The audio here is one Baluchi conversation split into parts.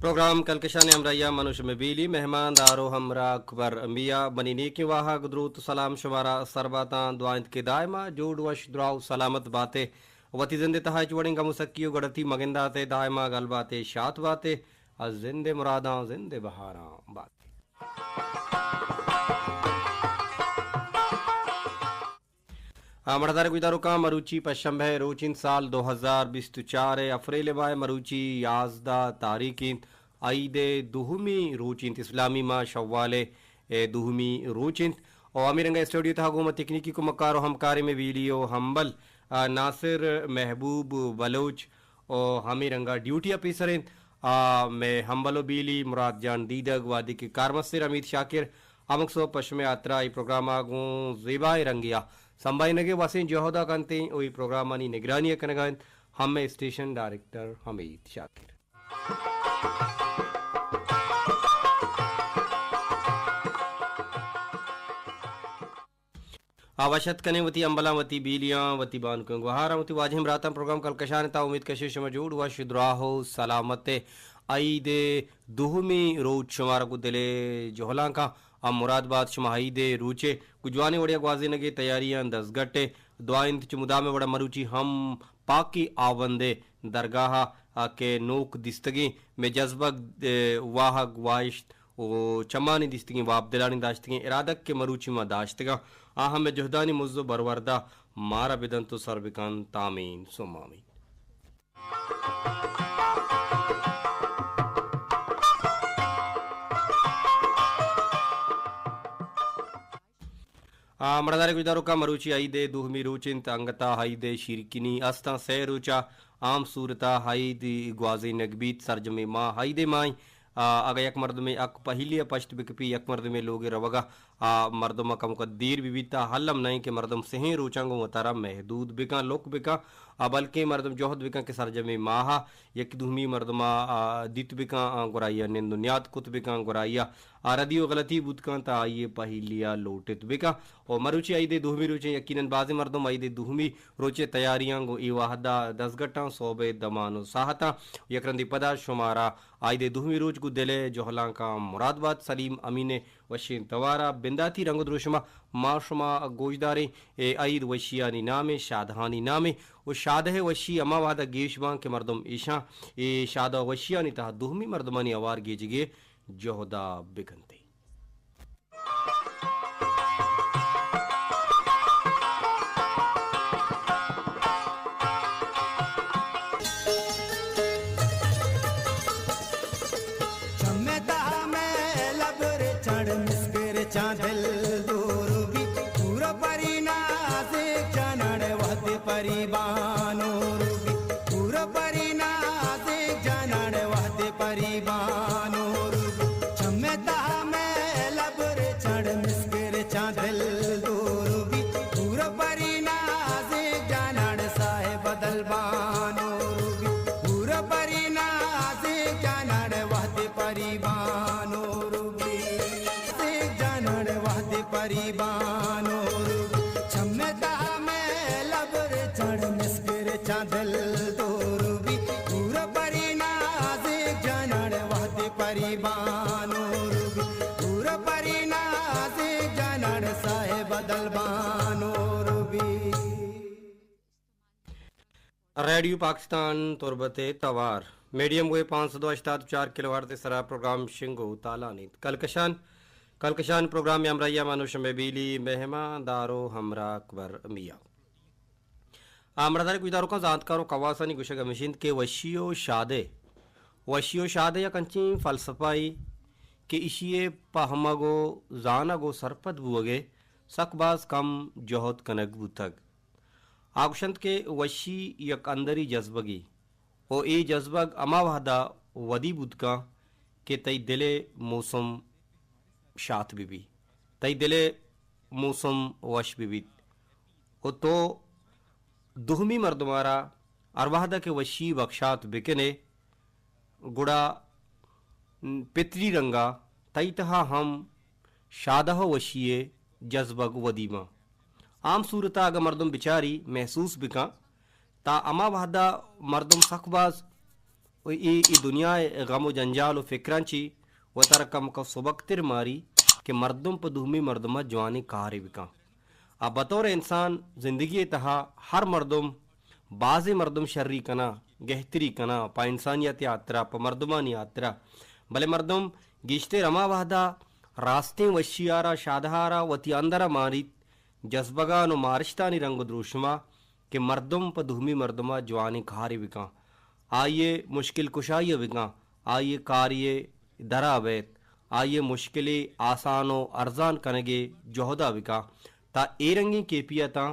پروگرام کلکشان ءِ ہمراہی ءَ من و شمے بیلی مہمان دار و ہمراہ اکبر میا، منی نیکیں واہگ، دروت و سلام شمارا سر باتاں۔ دعا انت کہ دائما جوڑ وش دراہ و سلامت باتے، وتی زند ءِ تہا ہچ وڑیں گم و سکی و گڑتی مگنداتے، دائما گل باتے، شات باتے، از زند ءِ مراداں زند ءِ بہاراں باتے۔ آ، مڑدار گوشداروکاں، مروچی پشنبہ ءِ روچ انت، سال دو ہزار بیست و چار ءِ اپریل ءِ ماہ ءِ مروچی یازدہ تاریخ انت، عید ءِ دومی روچ انت، اسلامی ماہ شوال ءِ، اے، دومی روچ انت۔ او ہمے رنگ ءَ اسٹوڈیو تہا گوں ما تکنیکی کمکار و ہمکاریں مئے بیلی و ہمبل، آ، ناصر محبوب بلوچ و ہمے رنگ ءَ ڈیوٹی آفیسر انت، آ، مئے ہمبل و بیلی مراد جان دیدگ، وہدے کہ کارمستر حمید شاکر ہمک سہب پہ شمئے ہاترا اے پروگرام ءَ گوں زیبائیں رنگے ءَ سمبھائینگ ءِ وسیں جہد ءَ کنت ایں و اے پروگرامانی نگرانی ءَ کنگ ءَ انت ہمے اسٹیشن ڈائریکٹر حمید شاکر۔ آ، وش اتک کنیں وتی ہمبلاں، وتی بیلیاں، وتی بانکیں گوہاراں، وتی واجہیں براتاں۔ پروگرام کلکشان ءِ تہا امید کشیں شما جوڑ وش دراہ و سلامت ئے۔ عید ءِ دومی روچ شمارا گوں دل ءِ جہلانکاں آ مراد بات۔ شما عید ءِ روچ ءِ گوں جوانیں وڑے ءَ گوازینگ ءِ تیاریاں دزگٹ ئے۔ دعا انت چو مدام ءِ وڑ ءَ مروچی ہم پاکیں آوند ءِ درگاہ ءَ کہ نوک دیستگیں مئے جزبگ، اے، واہگ واہشت و چمانی دیستگیں واب دلانی داشتگیں ارادگ کہ مروچی ما داشتگاں، آ ہمے جہدانی مز و برورد ءَ مارا بدنت و سر بکنت۔ آمین ثم آمین۔ آ، مڑدار گوشداروکاں، مروچی عید ءِ دومی روچ انت، انگتا عید ءِ شیرکنی استاں۔ سئے روچ ءَ عام صورت ءَ عید گوازینگ بیت۔ سرجمیں ماہ عید ءِ ماہ انت۔ آ، اگاں یک مردمے حق پہیلی ءَ پشت بکپی، یک مردمے لوگ ءِ روگ ءَ، آ، مردم ءَ کمکہ دیر بہ بیت، آ ہل ہم نہ انت کہ مردم سہیں روچاں گوں وتارا محدود بکن، لک بکن، آ، بلکیں مردم جہد بکن کہ سرجمیں ماہ ءَ یک دومی مردم ءَ، آ، دیت بکن، آ، گڑا آئی ءَ نند و نیاد کت بکن، گڑا آئی ءَ آ ردی و غلطی بوت کنت، آئی ءِ پہیلی ءَ لوٹت بکن۔ و مروچی عید ءِ دومی روچ انت، یقیناً بازیں مردم عید ءِ دومی روچ ءِ تیاریاں گوں اے وہد ءَ دزگٹاں، سہب ءِ دمان و ساہتاں۔ یک رندے پدا شمارا عید ءِ دومی روچ گوں دل ءِ جہلانکاں مراد بات۔ سلیم امین ءِ وشیں توار ءَ بنداتی رنگ و دروشم ءَ ما شما گوشداریں۔ اے عید وشیانی نامے، شادہانی نامے و شادہ ءِ وشی ہما وہد ءَ گیش باں کہ مردم ایشاں اے شادہ و وشیانی تہا دومی مردمانی ہوار گیجگ ءِ جہد ءَ بکنت۔ چمے تہا مئے لب رچاں مسک رچاں دل دور بی، پورا پری نازک جانان وہد پری بانور بی، پورا پری نازک جانان وہد پری بانور بی۔ چمے تہا مئے لب رچاں مسک رچاں دل دور بی، پورا پری نازک جانان صاحب دل بانور بی، پورا پری نازک جانان وہد پری بانور بی، نازک جانان وہد پری بانور بی۔ چمے تہا مئے لب رچاں مسک رچاں دل دور بی، پورا پری نازک جانان وہد پری بانور بی، پورا پری نازک جانان صاحب دل بانور بی۔ ریڈیو پاکستان تربت ءِ توار، میڈیم ویو پانچ سد و ہشتاد و چار کلو ہرٹز ءِ سرا پروگرام شنگ و تالان انت۔ کلکشان، کلکشان پروگرام ءِ ہمراہی ءَ من و شمے بیلی مہمان دار و ہمراہ اکبر میا۔ آ، مڑدار گوشداروکاں، زانتکار و کواسانی گوشگ ہمیش انت کہ وشی و شادہ، وشی و شادہ یک انچیں فلسفہ ای کہ ایشی ءِ پہمگ و زانگ و سرپد بوگ ءِ سک باز کم جہد کنگ بوتگ۔ آ گوشنت کہ وشی یک اندری جذبگے و اے جذبگ ہما وہدا ودی بوت کن کہ تئی دل ءِ موسم شات بہ بی، تئی دل ءِ موسم وش بہ بیت و تو دومی مردمارا ہر وہدا کہ وشی بکشات بکنے، گڑا پتری رنگا تئی تہا ہم شادہ و وشی ءِ جذبگ ودی باں۔ عام صورتا اگہ مردم بچاری، محسوس بکن، تا ہما وہدا مردم سک باز و اے، اے دنیا ءِ غم و جنجال و فکراں چی وتارا کمکا سبکتر ماری کہ مردم پہ دومی مردما جوانیں کارے بکن۔ آ بطور انسان زندگی ءِ تہا ہر مردم، بازیں مردم شری کناں، گہتری کناں، پہ انسانیت ءِ ہاترا، پہ مردمانی ہاترا، بلے مردم گیشتر ہما وہدا راستیں وشی ءَ را، شادہ ءَ را وتی اندر ءَ ماریت، جذبگان و مارشتانی رنگ و دروشما کہ مردم پہ دومی مردما جوانیں کارے بکن، آئی ءِ مشکل کشائی ءَ بکن، آئی ءِ کاری ءِ درا بیت، آئی ءِ مشکلے آسان و ارزان کنگ ءِ جہد ءَ بکن، تا اے رنگیں کیفیتاں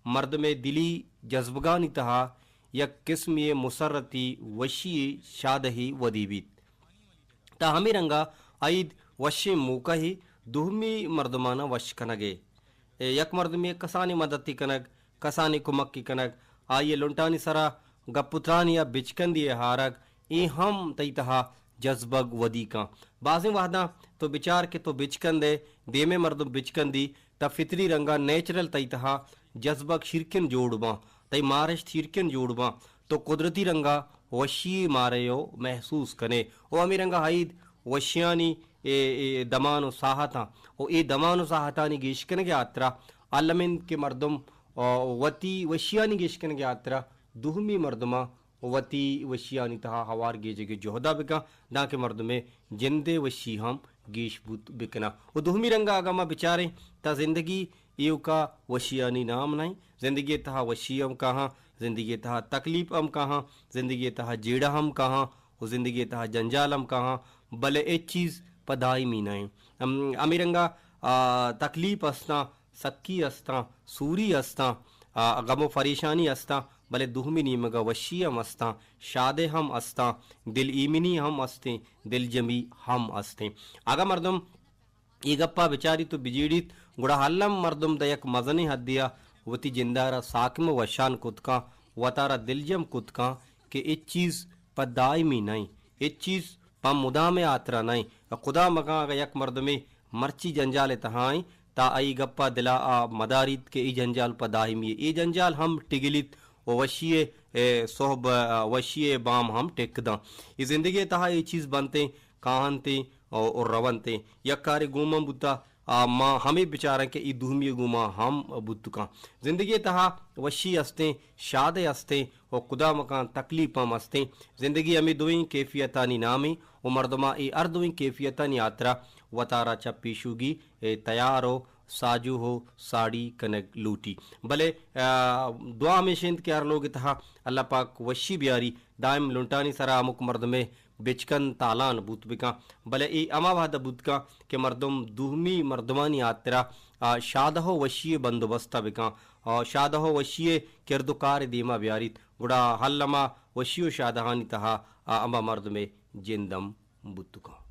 مردم ءِ دلی جذبگانی تہا یک قسمے ءِ مسرتی وشی ءِ شادہے ودی بیت۔ تا ہمے رنگا عید وشیں موقعے دومی مردماناں وش کنگ ءِ۔ اے یک مردمے ءِ کسانیں مدتے کنگ، کسانیں کمکے کنگ، آئی ءِ لنٹانی سرا گپ و ترانی یا بچکندی ءِ ہارگ، اے ہم تئی تہا جذبگ ودی کن۔ بازیں وہداں تو بچار کہ تو بچکندے، دیمے مردم بچکندی، تا فطری رنگا نیچرل تئی تہا جذبگ شیرکن جوڑ باں، تئی مارشت شیرکن جوڑ باں، تو قدرتی رنگا وشی مارے و محسوس کنے۔ و ہمے رنگا عید وشیانی اے، اے دمان و ساہتاں و اے دمان و ساہتانی گیش کنگ ءِ ہاترا الم انت کہ مردم، آ، وتی وشیانی گیش کنگ ءِ ہاترا دومی مردماں وتی وشیانی تہا ہوار گیجگ ءِ جہدا بکن، دانکہ مردم ءِ جند ءِ وشی ہم گیش بوت بکناں۔ و دومی رنگا اگاں ما بچاریں تا زندگی ایوکا وشیانی نام نہ انت۔ زندگی ءِ تہا وشی ہم کاہاں، زندگی ءِ تہا تکلیف ہم کاہاں، زندگی ءِ تہا جیڑہ ہم کاہاں و زندگی ءِ تہا جنجال ہم کاہاں، بلے ہچ چیز پہ دائمی نہ انت۔ ہم-، ہمے رنگا، آ، تکلیف استاں، سکی استاں، سوری استاں، آ، غم و فریشانی استاں، بلے دومی نیمگا وشی ہم استاں، شادے ہم استاں، دل ایمنی ہم استیں، دلجمی ہم استیں۔ اگاں مردم اے گپا بچاریت و بجیڑیت، گڑا الم مردم داں یک مزنیں حدے ءَ وتی جند ءَ را ساکم و وشان کت کن، وتارا دلجم کت کن کہ ہچ چیز پہ دائمی نہ انت، ہچ چیز پہ مدام ءِ ہاترا نہ انت۔ خدا مکن اگاں یک مردمے مرچی جنجال ءِ تہا انت، تا اے گپا دلا آ مداریت کہ اے جنجال پہ دائمی ءَ، اے جنجال ہم ٹگلیت و وشی ءِ، اے، سہب، آ، وشی ءِ بام ہم ٹک داں۔ اے زندگی ءِ تہا اے چیز بنتیں، کاہنتیں و، و رونتیں۔ یک کارے گوں من بوتا، آ، ما ہمے بچاراں کہ اے دومی ءِ گوما ہم بوت کن۔ زندگی ءِ تہا وشی استیں، شادے استیں و خدا مکن تکلیپ ہم استیں۔ زندگی ہمے دوئیں کیفیتانی نامیں و مردماں اے ہر دوئیں کیفیتانی ہاترا وتارا چہ پیشوگی، اے، تیار و ساجو و ساڑی کنگ لوٹی۔ بلے، آ، دعا ہمیش انت کہ ہر لوگ ءِ تہا اللہ پاک وشی بیاری، دائم لنٹانی سرا ہمک مردمے بچکند تالان بوت بکن، بلے اے ہما وہد ءَ بوت کن کہ مردم دومی مردمانی ہاترا، آ، شادہ و وشی ءِ بندوبست ءَ بکن، آ، شادہ و وشی ءِ کرد و کار ءَ دیما بیاریت، گڑا الما وشی و شادہانی تہا، آ، ہما مردم ءِ جند ہم بوت کن۔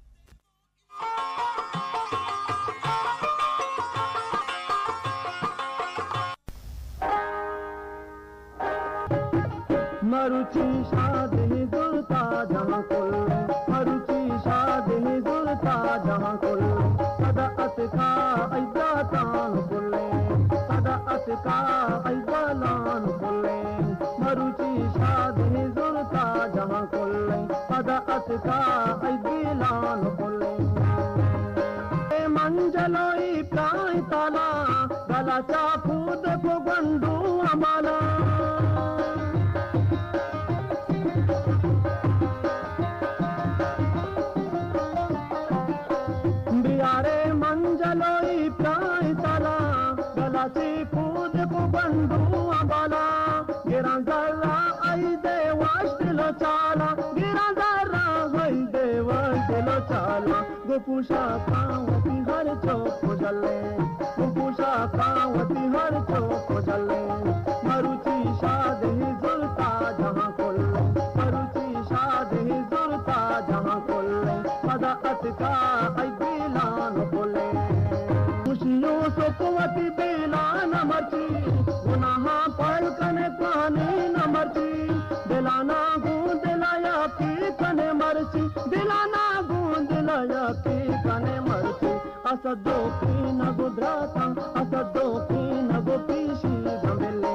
مروچی شادیں زرتا جہاں کل، مروچی شادیں زرتا جہاں کل، پدا اتکا ای براتان کل، پدا اتکا ای بالان کل، مروچی شادیں زرتا جہاں کل، پدا اتکا ای بیلان کل۔ اے منجلوئی پرائیں تالا، گلا چا کودک و گونڈو امالا۔ بیارے منجلوئی پرائیں تالا، گلا چی کودک و گونڈو امالا۔ گراں زرا ای دے واش دل و چالا، گراں زرا ای دے واش دل و چالا۔ گوں پوشاکاں وتی ہر چوک و جلیں، گوں پوشاکاں وتی ہر چوک و جلیں۔ مروچی شادیں زرتا جہاں کل، مروچی شادیں زرتا جہاں کل، پدا اتکا ای بیلان کل۔ خوشی یوسف وتی بیلان مرچی، گناہاں پل کنے کوہنیں نہ مرچی، دلانا گوں دلایا کی کنے مرچی، دلانا گوں دلایا کی کنے مرچی۔ اسدو کی نگو دراتاں، اسدو کی نگو پیشی گملے۔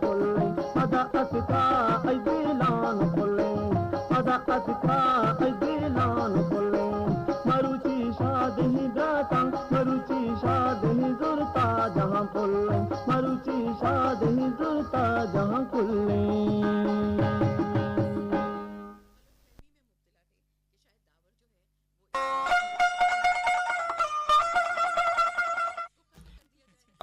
پلیں، پدا اتکا ای دلان پلیں، پدا اتکا ای دلان پلیں۔ مروچی شادیں براتاں، مروچی شادیں زرتا جہاں پلیں، مروچی شادیں زرتا جہاں پلیں۔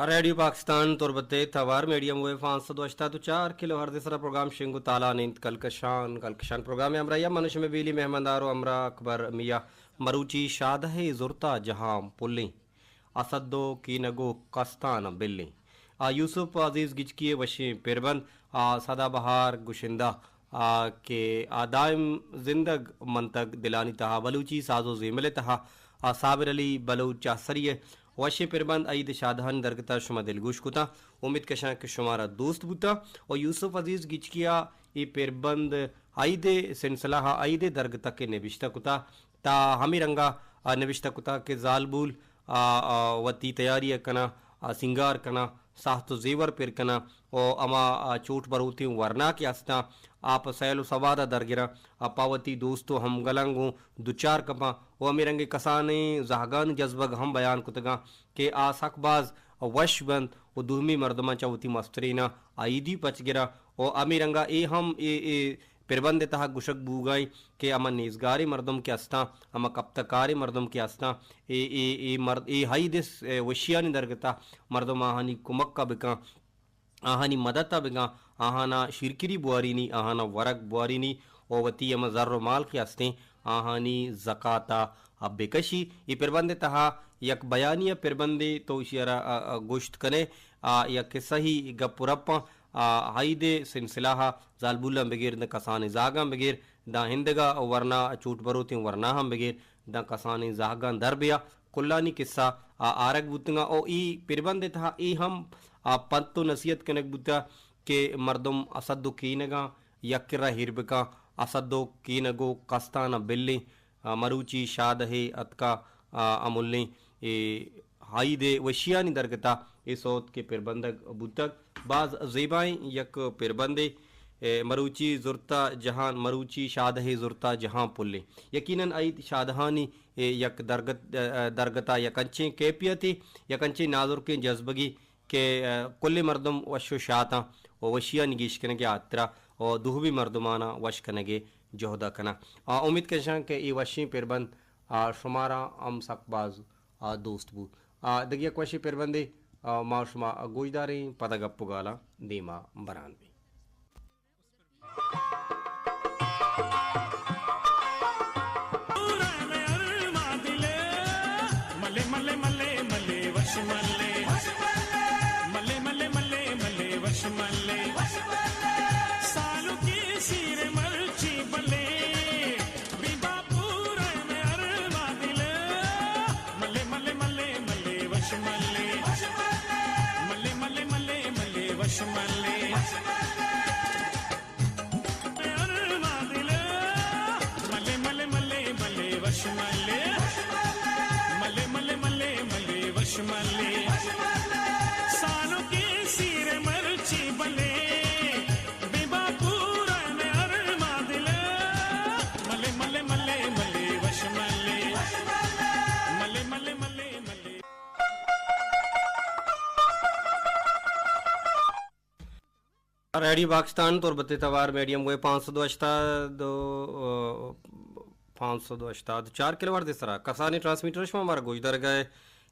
ریڈیو پاکستان تربت ءِ توار میڈیم ویو پانچ سد و ہشتاد و چار کلو ہرتز ءِ سرا پروگرام شنگ و تالان انت۔ کلکشان، کلکشان پروگرام ءِ ہمراہی ءَ من شمئے بیلی مہماندار و ہمراہ اکبر میاں۔ مروچی شادہ ءِ زرتا جہاں پلیں، اسد و کینگ و کستان بلیں۔ آ یوسف عزیز گچکی ءِ وشیں پربند، آ سدا بہار گشندہ، آ کہ آ دائم زندگ منتگ دلانی تہا، بلوچی ساز و زیمل ءِ تہا۔ آ صابر علی بلوچ چاہسری ءِ وشیں پربند عید شادہانی درگتا شما دلگوش کتاں۔ امیت کشاں کہ شمارا دوست بوتاں۔ و یوسف عزیز گچکی ءَ اے پربند عید سلسلہ ءَ عید درگتا کہ نبشتہ کتا، تا ہمے رنگا، آ، نبشتہ کتا کہ زالبول، آ، آ، وتی تیاری ءَ کناں، آ، سینگار کناں، ساہت و زیور پر کناں و ہما، آ، چوٹ بروتیں ورنا کہ استاں، آ پہ سیل و سواد ءَ درگراں، آ پہ وتی دوست و ہمگلاں گوں دوچار کپاں و ہمے رنگیں کسانیں زہگانی جزبگ ہم بیان کتگاں کہ آ سک باز وش بنت و دومی مردماں چہ وتی مستریناں عیدی پچ گراں و ہمے رنگا اے ہم اے، اے پربند ءِ تہا گوشگ بوگا انت کہ ہما نیزگاریں مردم کہ استاں، ہما کپتکاریں مردم کہ استاں، اے، اے، اے مرد، اے عید ءِ س-، اے وشیانی درگتا مردم آہانی کمک ءَ بکاں، آہانی مدت ءَ بکاں، آہانا شیرکنی بوارینی، آہانا ورگ بوارینی و وتی ہما زر و مال کہ استیں، آہانی زکات ءَ بکشی۔ اے پربند ءِ تہا یک بیانیہ پربندے تو ایشی ءَ را، آ، آ، گوشت کنے، آ، یک قصہی گپ و رپاں، آ، عید سلسلہ ءَ زالبولاں بگر داں کسانیں زاگاں بگر داں ہندگا ورنا چوٹ بروتیں ورنا ہم بگر داں کسانیں زاگاں در بیا کلانی قصہ آ آرگ بوتگاں۔ او اے پربند ءِ تہا اے ہم آ پنت و نصیحت کنگ بوتا کہ مردم اسد و کینگاں یک کرا ہیر بکاں، اسد و کینگ و کستان بلیں۔ آ، مروچی شادہے اتکا، آ، املیں اے ہائی دے وشیانی درگتا اے سوت کہ پربندگ بوتگ۔ باز زیبائیں یک پربندے، اے، مروچی زرتا جہان، مروچی شادہے زرتا جہان پلیں۔ یقیناً عید شادہانی، اے، یک درگت، اے، درگتا یک انچیں کیفیتے، یک انچیں نازرکیں جذبگی کہ، اے، کلیں مردم وش و شاتاں و وشیانی گیش کنگے ہاترا و دومی مردمانا وش کنگے جہدا کناں۔ آ، امید کنشاں کہ اے وشیں پربند، آ، شمارا ہم سک باز، آ، دوست بوت۔ آ، دگہ یک وشیں پربندے، آ، ما شما گوشداریں، پدا گپ و گالاں دیما بران بیں۔ ریڈیو پاکستان تربت ءِ توار میڈیم ویو پانچ سد و ہشتاد، پانچ سد و ہشتاد چار کلو ہرتز ءِ سرا کسانیں ٹرانسمیٹر شما مارا گوشدارگا ئے۔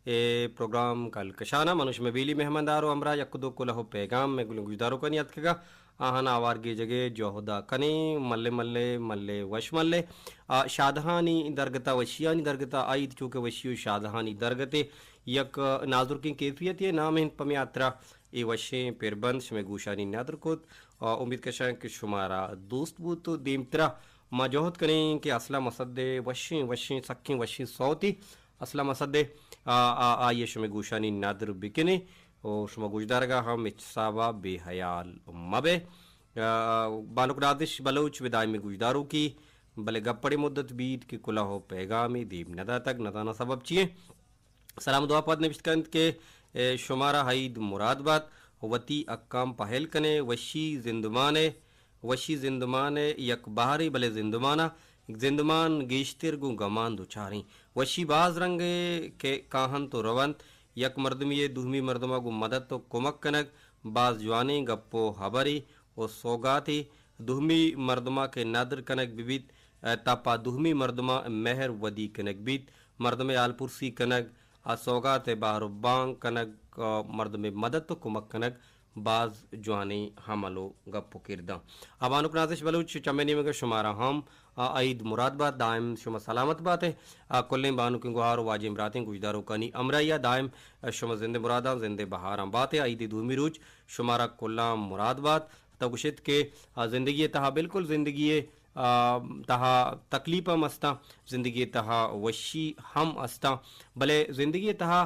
اے پروگرام کلکشان ءَ من شمئے بیلی مہماندار و ہمراہ یک دو کلہ و پیغام مئے گلیں گوشداروکانی اتکگا، آہانا آوار گیجگے جہدا کنیں۔ ملے ملے ملے وش ملے۔ آ، شادہانی درگتا، وشیانی درگتا، عید چوکہ وشی و شادہانی درگتے، یک نازرکیں کیفیتے نام انت پہ مئے ہاترا۔ اے وشیں پربند شمئے گوشانی ندر کت۔ آ، امید کشاں کہ شمارا دوست بوت و دیمترا ما جہد کنیں کہ اسلم اسد ءِ وشیں، وشیں، سکیں وشیں سوتے اسلم اسد ءِ، آ، آ، آئی ءَ شمئے گوشانی ندر بکنیں و شما گوشدارگا ہم ہچ حسابا بے حیال مبئے۔ آ، بانک نازش بلوچ بہ دائمی گوشداروکی، بلے گپ اڑے مدت بیت کہ کلہ و پیغامے دیم نداتگ، نزاناں سبب چی انت۔ سلام دعا پد نبشت کنت کہ، اے، شمارا عید مراد بات وتی حقاں پہل کنے، وشی زندمان ءِ، وشی زندمان ءِ یک بہرے، بلے زندمان ءَ، زندمان گیشتر گوں گمان دچاریں۔ وشی باز رنگ ءِ کہ کاہنت و رونت، یک مردمی ءِ دومی مردم ءَ گوں مدد و کمک کنگ باز جوانیں گپ و ہبرے و سوگاتے۔ دومی مردم ءَ کہ ندر کنگ بہ بیت، ءَ تا پہ دومی مردم ءَ مہر ودی کنگ بیت۔ مردم ءِ حال پرسی کنگ، ءَ سوگات ءِ بہر و بانگ کنگ، ءَ مردم ءِ مدد و کمک کنگ باز جوانیں عمل و گپ و کرداں۔ ءَ بانک نازش بلوچ چمے نیمگ ءَ شمارا ہم، ءَ عید مراد بات، دائم شما سلامت بات ءَ۔ ءَ کلیں بانکیں گوہار و واجہیں براتیں گوشداروکانی ہمراہی ءَ دائم شما زند مراداں، زند بہاراں بات ءَ۔ عید دومی روچ شمارا کلاں مراد بات۔ تو گوشت کہ، ءَ زندگی ءِ تہا بالکل زندگی ءِ، ءَ تہا تکلیف ہم استاں، زندگی ءِ تہا وشی ہم استاں، بلے زندگی ءِ تہا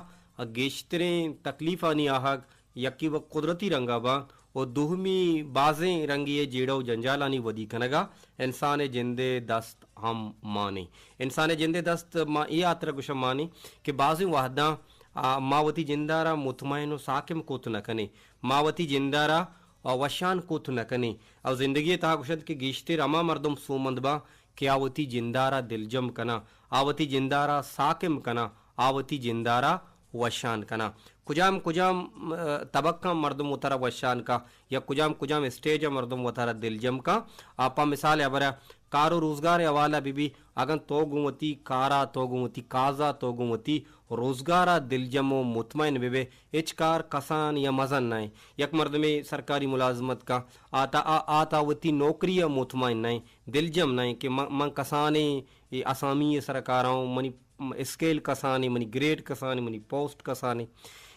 گیشتریں تکلیفانی آہگ یکے و قدرتی رنگا باں و دومی بازیں رنگے ءِ جیڑہ و جنجالانی ودی کنگا انسان ءِ جند ءِ دست ہم مانیں۔ انسان ءِ جند ءِ دست ما اے ہاترا گوشاں مانیں کہ بازیں وہداں، آ، ما وتی جندارا مطمئن و ساکم کت نہ کنیں۔ ما وتی جندارا، آ، وشان کت نہ کنیں۔ او زندگی ءِ تہا گوشنت کہ گیشتر ہما مردم سومند باں کہ آ وتی جندارا دلجم کناں، آ وتی جندارا ساکم کناں، آ وتی جندارا وشان کناں۔ کجام کجام، ءَ، طبقاں مردم وتارا وشان کاں یا کجام کجام اسٹیج ءَ مردم وتارا دلجم کاں؟ آ پہ مثال ءِ ہبرا کار و روزگار ءِ حوالہ بہ بی، اگاں تو گوں وتی کارا، تو گوں وتی کازا، تو گوں وتی روزگارا دلجم و مطمئن بہ بے، ہچ کار کسان یا مزن نہ ایں۔ یک مردمے سرکاری ملازمت کاں، آ تا، آ، آ تا وتی نوکری ءَ مطمئن نہ ایں، دلجم نہ ایں کہ من، من کسانیں اے اسامی ءِ سرا کاراں، منی اسکیل کسانیں، منی گریڈ کسانیں، منی پوسٹ کسانیں۔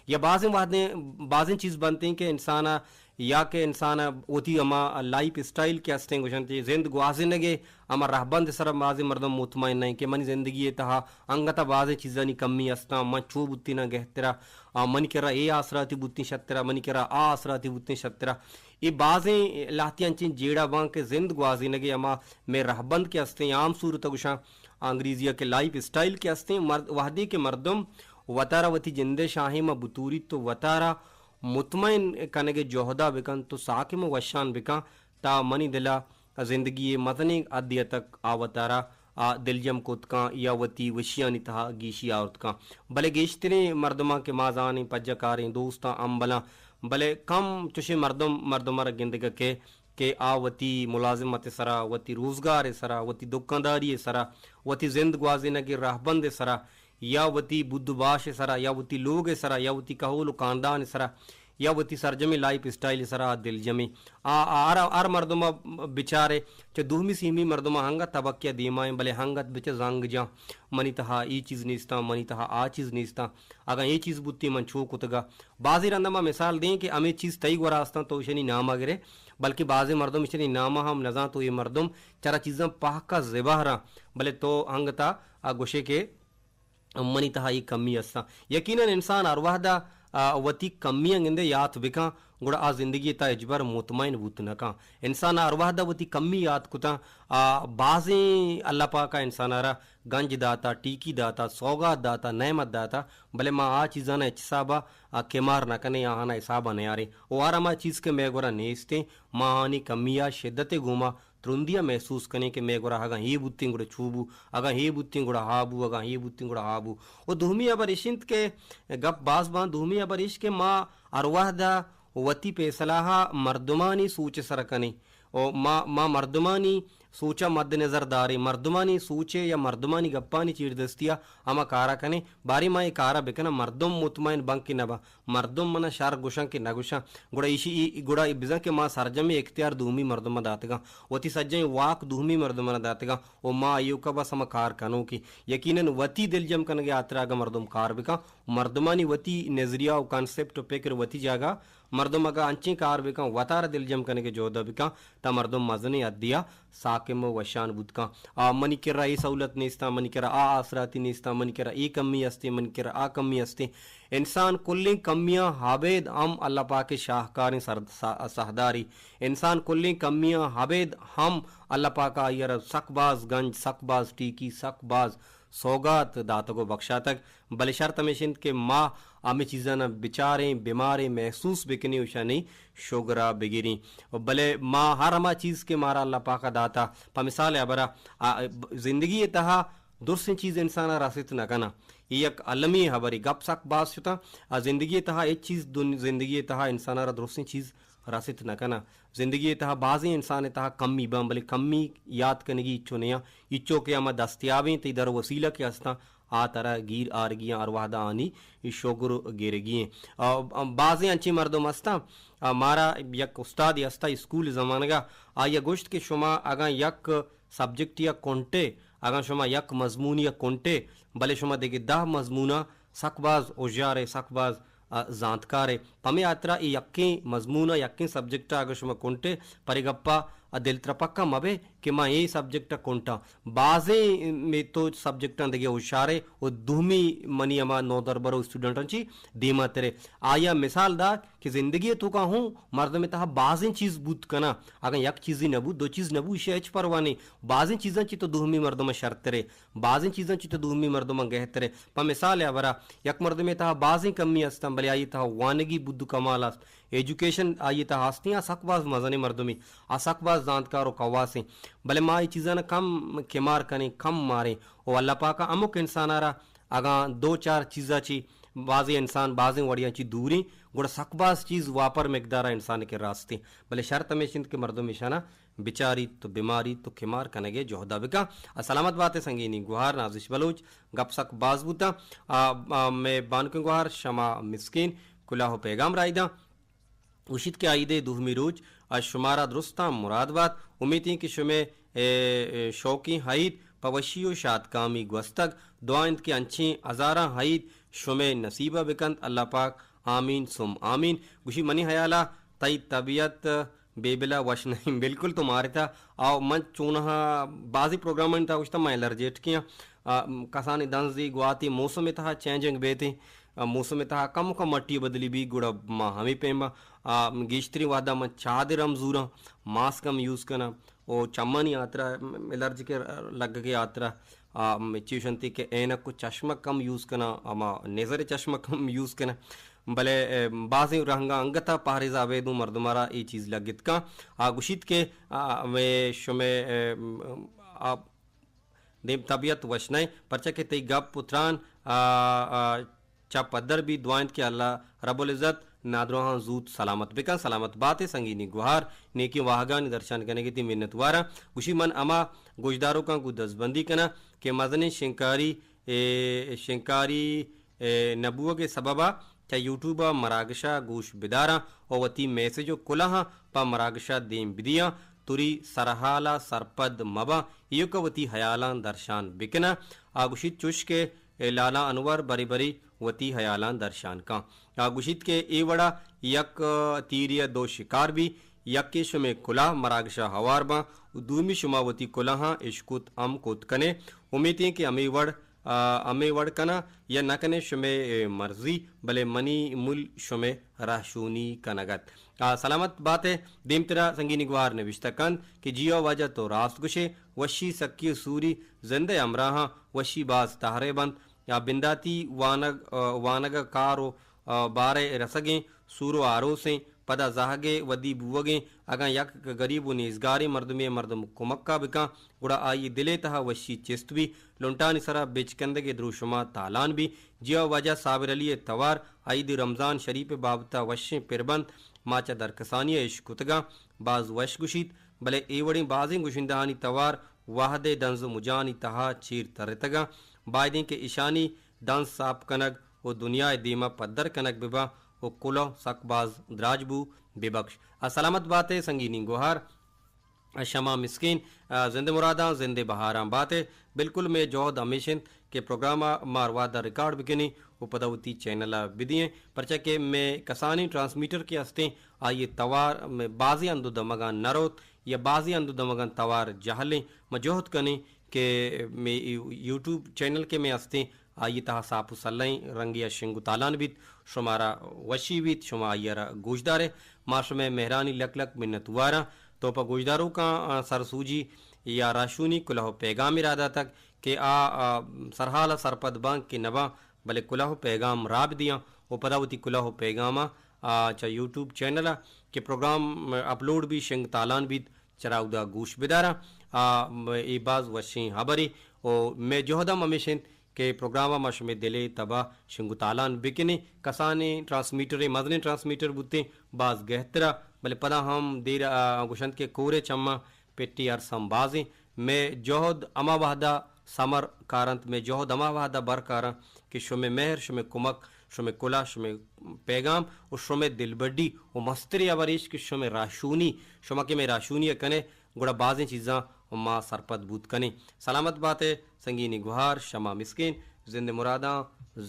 یا بازیں وہدیں، بازیں چیز بنتیں کہ انسان ءَ، یا کہ انسان ءَ وتی ہما لائف اسٹائل کہ استیں گوشنت، زند گوازینگ ءِ ہما رہبند ءِ سرا بازیں مردم مطمئن نہ ایں کہ منی زندگی ءِ تہا انگت ءَ بازیں چیزانی کمی استاں، من چو بوتیناں گہترا، آ، منی کرا اے آسراتی بوتیں شترا، منی کرا آ آسراتی بوتیں شترا۔ اے بازیں لہتے انچیں جیڑہ باں کہ زند گوازینگ ءِ ہما مئے رہبند کہ استیں، عام صورت ءَ گوشاں، انگریزی ءَ کہ لائف اسٹائل کہ استیں، مرد، وہدے کہ مردم وتارا وتی جند ءِ شاہیم ءَ بتوریت تو وتارا مطمئن کنگ ءِ جہد ءَ بکن تو ساکم ءُ وشان بکن تا منی دل ءَ زندگی ءِ مزنیں حدے ءَ تک آ وتارا آ دلجم کت کن یا وتی وشیانی تہا گیشی آورت کن۔ بلے گیشتریں مردماں کہ ما زانیں پجہ کاریں دوستاں امبلاں، بلے کم چشیں مردم، مردم ءَ را گندگ ءَ کہ کہ آ وتی ملازمت ءِ سرا، وتی روزگار ءِ سرا، وتی دکانداری ءِ سرا، وتی زند گوازینگ ءِ رہبند ءِ سرا، یا وتی بود ءُ باش ءِ سرا، یا وتی لوگ ءِ سرا، یا وتی کہول ءُ کاندان ءِ سرا، یا وتی سرجمیں لائف اسٹائل ءِ سرا آ دلجمیں۔ آ، آ ہر، ہر مردم ءَ بچارے، چہ دومی سیمی مردم ءَ ہنگت تبکے ءَ دیما ایں، بلے ہنگت بچہ زنگ جاں، منی تہا اے چیز نیستاں، منی تہا آ چیز نیستاں، اگاں اے چیز بوتیں من چو کتگ ءَ۔ بازیں رندا ما مثال دیں کہ ہمے چیز تئی گورا استاں تو اشانی نام ءَ گرے، بلکہ بازیں مردم اشانی نام ءَ ہم نزانت و اے مردم چرا چیزاں پہک ءَ زبہراں، بلے تو انگت ءَ گوشے کہ منی تہا اے کمی استاں۔ یقیناً انسان ہر وہد ءَ، آ، وتی کمیاں گندے یات بکن، گڑا آ زندگی ءِ تہا ہچبر مطمئن بوت نہ کن۔ انسان ءَ ہر وہد ءَ وتی کمی یات کتاں، آ، بازیں اللہ پاک ءَ انسان ءَ را گنج داتا، ٹیکی داتا، سوگات داتا، نعمت داتا، بلے ما آ چیزاں ءَ ہچ حساب ءَ، آ، کمار نہ کنیں، آہاں ءَ حساب ءَ نیاریں۔ و ہر ہما چیز کہ مئے گورا نیستیں، ما آہانی کمی ءَ شدت ءِ گوما ترندی ءَ محسوس کنیں کہ مئے گورا اگاں اے بوتیں گڑا چو بو، اگاں اے بوتیں گڑا ہا بو، اگاں اے بوتیں گڑا ہا بو۔ و دومی ہبر اش انت کہ گپ باز باں، دومی ہبر اش کہ ما ہر وہد ءَ وتی پیسلہ ءَ مردمانی سوچ ءِ سرا کنیں۔ و ما، ما مردمانی سوچ ءَ مد نظر داریں، مردمانی سوچ ءِ یا مردمانی گپانی چیردستی ءَ ہما کار ءَ کنیں۔ باریں ما اے کار ءَ بکناں، مردم مطمئن بنت کہ نہ بنت، مردم منا شر گوشاں کہ نہ گوشاں، گڑا ایشی، ای، گڑا بزاں کہ ما سرجمیں اختیار دومی مردم ءَ داتگاں، وتی سجہیں واک دومی مردم ءَ داتگاں و ما ایوک ءَ بس ہما کار کنوکیں۔ یقیناً وتی دلجم کنگ ءِ ہاترا اگاں مردم کار بکن، مردمانی وتی نظریہ و کانسپٹ و پکر وتی جاگہ، مردم اگاں انچیں کار بکن، وتارا دلجم کنگ ءِ جہد ءَ بکن، تا مردم مزنیں حدے ءَ ساکم و وشان بوت کن۔ آ، منی کرا اے سہولت نیستاں، منی کرا آ آسراتی نیستاں، منی کرا اے کمی استیں، منی کرا آ کمی استیں۔ انسان کلیں کمیاں ابید ہم اللہ پاک ءِ شاہکاریں سر-، سا-، ساہداری۔ انسان کلیں کمیاں ابید ہم اللہ پاک ءَ آئی ءَ را سک باز گنج، سک باز ٹیکی، سک باز سوگات داتگ و بکشاتگ، بلے شرط ہمیش انت کہ ما ہمے چیزانا بچاریں، بماریں، محسوس بکنیں و اشانی شگرا بگریں۔ و بلے ما ہر ہما چیز کہ مارا اللہ پاکا داتا، پہ مثال ہبرا، آ، زندگی تہا درستیں چیز انسانا رست نہ کناں۔ اے یک المی ہبرے، گپ سک باز شتاں۔ آ، زندگی تہا ہچ چیز دن-، زندگی تہا انسانا را درستیں چیز رست نہ کناں۔ زندگی ء تہا بازیں انسان ء تہا کمی باں، بلے کمی یات کنگی ہچو نیاں۔ ہچو کہ ہما دستیابیں تئی در وسیلہ کہ ہستاں، آ ترا گیر آرگی آں، ہر وہدا آنی شگر گرگی ایں۔ آ، بازیں انچیں مردم ہستاں، آ، مارا یک استادے ہستا اسکول زمانگا، آئی ء گوشت کہ شما اگاں یک سبجیکٹ یا کنٹے، اگاں شما یک مضمون یا کنٹے، بلے شما دگہ دہ مضمونا سک باز ہوشیار ء سک باز ء زانتکار ء۔ پمے ہاترا اے یکیں مضمون ء یکیں سبجیکٹ ء اگاں شما کنٹ ء، پرے گپ ء دلترپکہ مہ بئے کہ من اے سبجیکٹ ء کنٹاں۔ بازیں مے تو سبجیکٹاں دگہ ہوشیار ء و دومی منی ہما نودربر و اسٹوڈنٹاں چی دیما تر ء۔ آیا مثال دات کہ زندگی ء توکا ہوں مردم ء تہا بازیں چیز بوت کناں۔ اگاں یک چیزے نہ بوت، دو چیز نہ بوت، ایشی ء ہچ پرواہ نہیں۔ بازیں چیزاں چی تو دومی مردم ء شرتر ء۔ بازیں چیزاں چی تو دومی مردماں گہتر ء۔ پہ مثال ء ہبرا یک مردمے تہا بازیں کمی ہستاں، بلے آئی تہا وانگی بود و کمال است، ایجوکیشن آئی تہا ہستیں، آ سک باز مزنیں مردمے، آ سک باز زانتکار و کواسیں۔ بلے ما اے چیزاں کم کمار کنیں، کم ماریں۔ و اللہ پاک ء ہمک انسان ء را اگاں دو چار چیزاں چی بازیں انسان بازیں وڑیاں چی دوریں، گڑا سک باز چیز واپر مقدار ء انسان ء کرا ہستیں۔ بلے شرط ہمیش انت کہ مردم ایشاناں بچاریت و بماریت و کمار کنگ ء جہد ء بکن۔ ء سلامت بات ء سنگینی گوہار نازش بلوچ، گپ سک باز بوتاں۔ آ، آ، مئے بانکیں گوہار شما مسکین کلاہ و پیغام راہی داں۔ گوشیت کہ عید ء دوہمی روچ ء شمارا درستاں مراد بات۔ امیت ایں کہ شمئے، اے، اے، شوقیں عید پہ وشی و شاتکامی گوستگ۔ دعا انت کہ انچیں ہزاراں عید شمئے نصیب ء بکنت۔ اللہ پاک آمین ثم آمین۔ گوشی منی حیال ء تئی طبیعت بے بلا وش نہیں، بالکل تو مارتا۔ آ، من چونہا بازی پروگرامانی تہا گوشتا، من الرجیٹکے آں۔ آ، کسانی دنزی گواتی موسم تہا چینجنگ بیتیں۔ آ، موسم تہا کم کم مٹی بدلی بی، گڑا ما ہمیں پیما، آ، گیشتری وہدا من چادر ہم زوراں، ماسک ہم یوز کناں۔ او چمانی آترا، الرجی کے لگگے آترا، آ، چیشنتی کہ اینک و چشمک ہم یوز کناں، اما نظر چشمک ہم یوز کناں۔ بلے، اے، بازیں رنگا انگتا پہریزا بیدوں مردم را اے چیز لگت کن۔ آ، گوشیت کہ، آ، مئے شمئے، اے، آ، دیم طبیعت وش نہ، پرچا کہ تئی گپ و تران، آ، آ، چا پدر بی۔ دعا انت کہ اللہ رب العزت نادراہاں زوت سلامت بکن۔ سلامت بات ء سنگینی گوہار، نیکیں واہگانی درشان کنگ ء تئی منت واراں۔ گوشی من ہما گوشداروکاں گوں دزبندی کناں کہ مزنیں شنکاری، اے، شنکاری، اے، نہ بوگ ء سبب ء چہ یوٹیوب ء مراگش ء گوش بداراں و وتی میسج و کلہاں پہ مراگش ء دیم بدیاں۔ توری سرحال ء سرپد مباں، ایوک ء وتی ہیالاں درشان بکناں۔ آ گوشیت چوش کہ اے لالا انور برے برے وتی ہیالاں درشان کن۔ آ گوشیت کہ اے وڑا یک، آ، تیرے ء دو شکار بی، یکے شمے کلاہ مراگش ء ہوار باں و دومی شما وتی کلاہاں اشکت ہم کت کنے۔ امیت ایں کہ ہمے وڑ، آ، ہمے وڑ کناں یا نہ کنے شمے، اے، مرضی، بلے منی مل شمے رہشونی کنگ ات۔ آ، سلامت بات ئے۔ دیمترا سنگینی گوہار نبشتہ کنت کہ جی او واجہ تو راست گوشے، وشی سکی و سوری زندئے ہمراہاں وشی باز تہرے بنت۔ آ، بنداتی وانگ، آ، وانگ ء کار و، آ، بارئے رسگیں سور و آروسیں، پدا زہگئے ودی بوگیں۔ اگاں یک گریب و نیزگاریں مردمے ء مردم کمک ء بکن، گڑا آئی دل ء تہا وشی چست بی۔ لنٹانی سرا بچکندگے دروشما تالان بی۔ جیا واجہ صابر علی ء توار عید رمضان شریف ء بابت ء وشیں پر بنت۔ ما چہ درکسانی ء اشکتگاں، باز وش گوشیت، بلے اے وڑیں بازیں گشندہانی توار وہد ء دنز و مجانی تہا چیر ترتگاں۔ بائدیں کہ اشانی دنز ساپ کنگ و دنیا ء دیما پدر کنگ بباں و کلوہ سک باز دراج بو ببکش۔ ء سلامت بات ئے سنگینیں گوہار۔ شما مسکین، آ، زند مراداں، زند بہاراں بات ئے۔ بالکل مئے جہد ہمیش انت کہ پروگرام ء ما ہر وہد ء ریکارڈ بکنیں و پدا وتی چینل ء بدییں، پرچا کہ مئے کسانیں ٹرانسمیٹر کہ ہستیں، آئی ء توار مئے بازیں ہند و دمگاں نہ روت یا بازیں ہند و دمگاں توار جہلیں۔ ما جہد کنیں کہ مئے یوٹیوب چینل کہ مئے ہستیں، آئی تہا ساپ و سلہیں رنگے ء شنگ و تالان بیت، شمارا وشی بیت، شما آئی ء را گوشدارے۔ ما شمئے مہرانی لک لک منت واراں۔ تو پہ گوشداروکاں، آ، سرسوجی یا راہشونی کلوہ و پیگامے راہ داتگ کہ آ، آ، سرحال ء سرپد باں کہ نہ باں، بلے کلوہ و پیگام راہ بدیاں و پدا وتی کلوہ و پیگام ء، آ، چہ یوٹیوب چینل ء کہ پروگرام اپلوڈ بیت، شنگ تالان بیت، چرا اودا گوش بداراں۔ آ، اے باز وشیں ہبرے و مئے جہد ہم ہمیش انت کہ پروگرام ء ما شمئے دل ء تب ء شنگ و تالان بکنیں۔ کسانیں ٹرانسمیٹر ء، مزنیں ٹرانسمیٹر بوتیں، باز گہتر ء، بلے پدا ہم دیر ء گوشنت کہ کور ء چماں پٹی ارس ہم بازیں۔ مئے جہد ہما وہد ء ثمر کارنت، مئے جہد ہما وہد ء بر کارنت کہ شمئے مہر، شمئے کمک، شمئے کلہ، شمئے پیغام و شمئے دلبڈی و مستریں ہبر ایش کہ شمئے راہشونی، شما کہ مئے راہشونی ء کنے، گڑا بازیں چیزاں ما سرپد بوت کنیں۔ سلامت بات ئے سنگینیں گہار، شما مسکین، زند ء مراداں،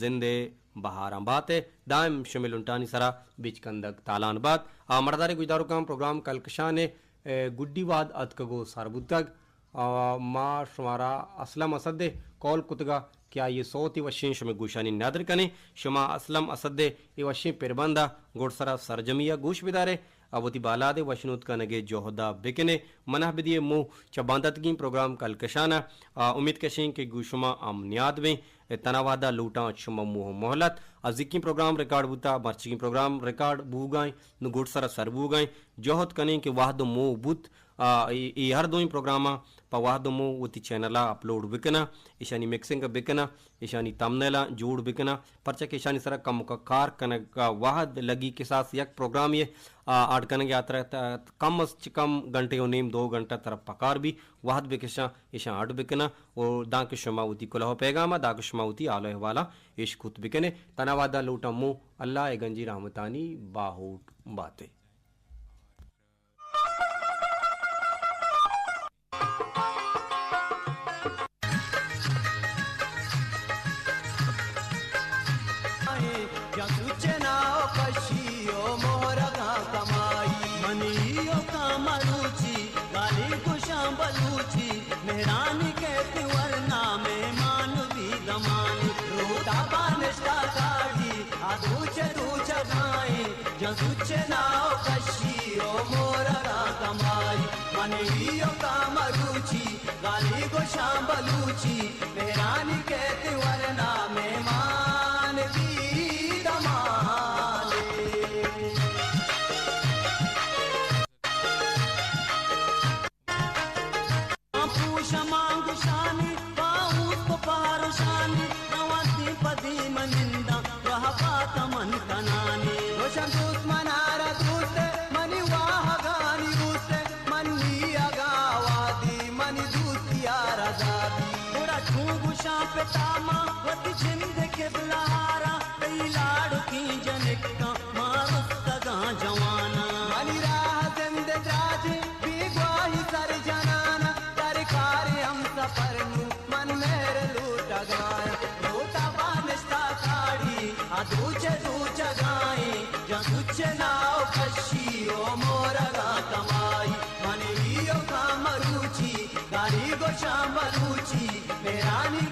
زند ء بہاراں بات ئے، دائم شمئے لنٹانی سرا بچکندگ تالان بات۔ آ مڑداریں گوشداروکاں، پروگرام کلکشان ء، اے، گڈی وہد اتکگ و سر بوتگ۔ آ، ما شمارا اسلم اسد ء کال کتگ ء کہ آئی ء سوت ء وشیں شمئے گوشانی ندر کنیں۔ شما اسلم اسد ء اے وشیں پربند ء گڈسرا سرجمی ء گوش بدارے۔ ء وتی بالاد ء وشنود کنگ ء جہد ء بکن ئے۔ من ء بدئے مو چہ بانداتگیں پروگرام کلکشان ء۔ آ، امیت کشیں کہ گوں شما ہم نیاد بیں۔ اے تنا وہد ء لوٹاں شما مو و مہلت۔ ازیکیں پروگرام ریکارڈ بوتا، مرچیگیں پروگرام ریکارڈ بوگائیں، نو گڈسر ء سر بوگائیں۔ جہد کنیں کہ وہد و مو بوت، آ، اے، اے ہر دوئیں پروگراماں پہ وہد و مو وتی چینل ء اپلوڈ بکناں، ایشانی مکسنگ ء بکناں، ایشانی تھمبنیلاں جوڑ بکناں، پرچا کہ ایشانی سرا کمکا کار کنگ ء وہد لگی۔ کساس یک پروگرامے ء، آ، اڈ کنگ ء ہاترا ت-، کم از چہ کم گھنٹے و نیم، دو گھنٹہ ترا پکار بی، وہد بکشاں، ایشاں اڈ بکناں و دانکہ شما وتی کلوہ و پیغام ء، دانکہ شما وتی حال و احوالاں اشکت بکنے۔ تنا وہد ء لوٹاں مو، اللہ ء گنجی رحمتانی باہوٹ بات ئے۔ جنگ سوچنا و کشی و مہرگاں کمائی، منی و کامروچی، گالی گوشاں بلوچی، مہرانی کیت ورنا مہمان بی دمانی، روتا بانشتا گاڑی، آ دوچ دوچ گائیں۔ جنگ سوچنا و کشی و مورگاں کمائی، منی و کامروچی، گالی گوشاں بلوچی، مہرانی کیت ورنا مہمان بی دمانے۔ پوش مانگوشانی، باہوت و پاروشانی، نوازی پدی من ننداں، راہ پات من کنانی۔ روشن دوست منارا دوست، منی واہگانی اوست، منی اگا وادی، منی دوستی آرا دادی۔ گڑا چون گوشاں پتا ما، وتی جند قبلہ آرا، تئی لاڑکی جنکاں ما رستگاں جواناں۔ منی راہ زند دراجیں، بیگواہی سر جنانا، درکار ہم سفر نو من مہر لوٹگایا۔ لوٹا بانشتا کاڑی، آ دوچ دوچگائیں، جن سوچنا و کشی و مورگا کمائی۔ منی و کامروچی، گالی گوشاں بلوچی، مہرانی